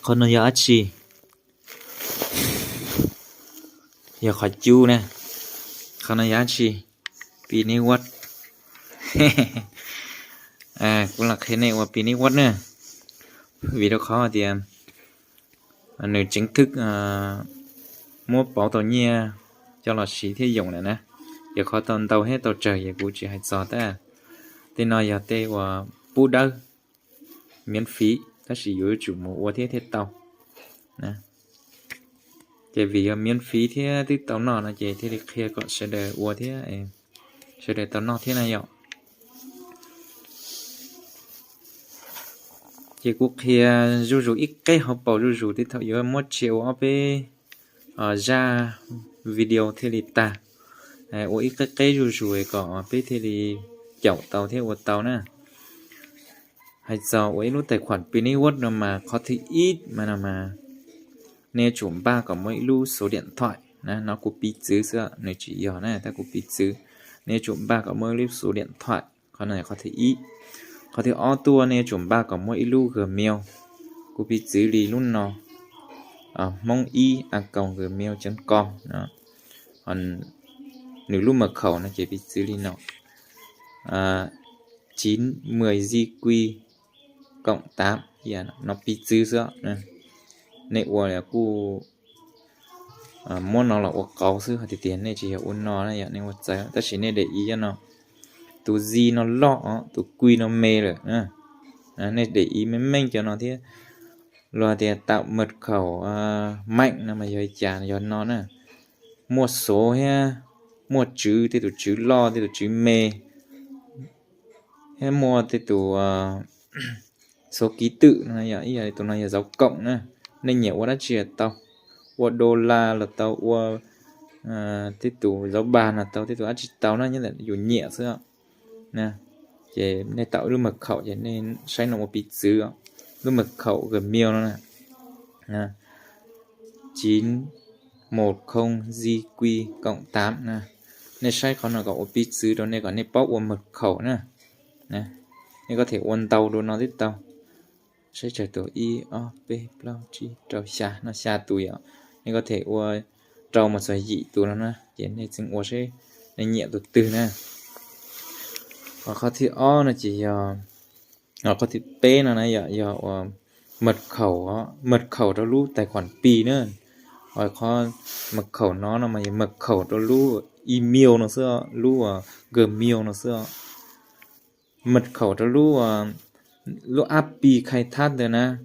Qhov no yog dab tsi? Yog qhov cub na. Qhov no yog dab tsi? Pi neb wad. Kuv los qhia nej ua pi neb wad na, vim rau qhov tias nws tseev thwb muab pauv tau nyiaj coj los siv thiab yoom lawm na. Yog qhov tau ntau thiab tau tsawg ces kuv tsis hais txog tab. Tej no yog tej uas pub dawb, miễn phí, tab sis yuav tsum mus ua thiab thiaj tau. Ces vim yog miễn phí thiab twb tau noj no ces thiaj li qhia kom sawv daws ua thiab, sawv daws tau noj thiab na yom. Ces kuv qhia zuj zus ib qeb hauv paus zuj zus, tej thaum yuav muab tsia ua ob peb zaj video thiaj li tag. Ua ib qeb qeb zuj zus kom peb thiaj li caum tau thiab ua tau na. Hais txog ua ib lub tài khoản Pi Network no mas qhov thib ib mas no mas nej yuav tsum npaj kom muaj ib lub số điện thoại na, no kuv piv txwv xwb, nws tsis yog na, tab kuv piv txwv. Nej yuav tsum npaj kom muaj ib lub số điện thoại, qhov no yog qhov thib ib. Qhov thib ob tuaj nej yuav tsum npaj kom muaj ib lub Gmail, kuv piv txwv li lub no, hmoob ib a còng gmail chấm com no. Nws lub mật khẩu no ces piv txwv li no, chín mười G Q cộng tám, no piv txwv xwb. Nej ua kuj muab no los ua qauv xwb, hais tias nej tsis yog ua no na yom, nej ua txawv, tab sis nej để ý no, tus G no loj os, tus Q no me lawm. Nej để ý meej meej cov no thiab. Luag tias tạo mật khẩu mạnh no mas yog li cas, yog no na, muaj số thiab muaj tswv, tej tus tswv loj, tej tus tswv me, thiab muaj tej tus số ký tự no, ib yam li tus no yog dấu cộng na. Nej nyiam ua dab tsi los tau, ua đô la los tau, ua tej tus dấu ba los tau, tej tus dab tsi tau na, nyob ntawm yus nyiam xwb. Ces nej tạo lub mật khẩu ces nej saib no ua piv txwv, lub mật khẩu Gmail no na, chín một không G Q cộng tám na. Nej saib qhov no kom ua piv txwv rau nej kom nej paub ua mật khẩu na. Nej có thể ua ntau dua no twb tau. Saib tsawg tus, ib ob peb plaub tsib rau xya, no xya tus yom. Nej có thể ua rau mus txog yim tus no na, ces nej txeev ua seb nej nyiam tus twg na. Qhov thib ob no ces yog, qhov thib peb no na yom, yog ua mật khẩu, mật khẩu rau lub tài khoản Pi na. Qhov mật khẩu no no mas yog mật khẩu rau lub email no xwb, lub Gmail no xwb. Mật khẩu rau lub, lub app Pi khai thab ntawd na.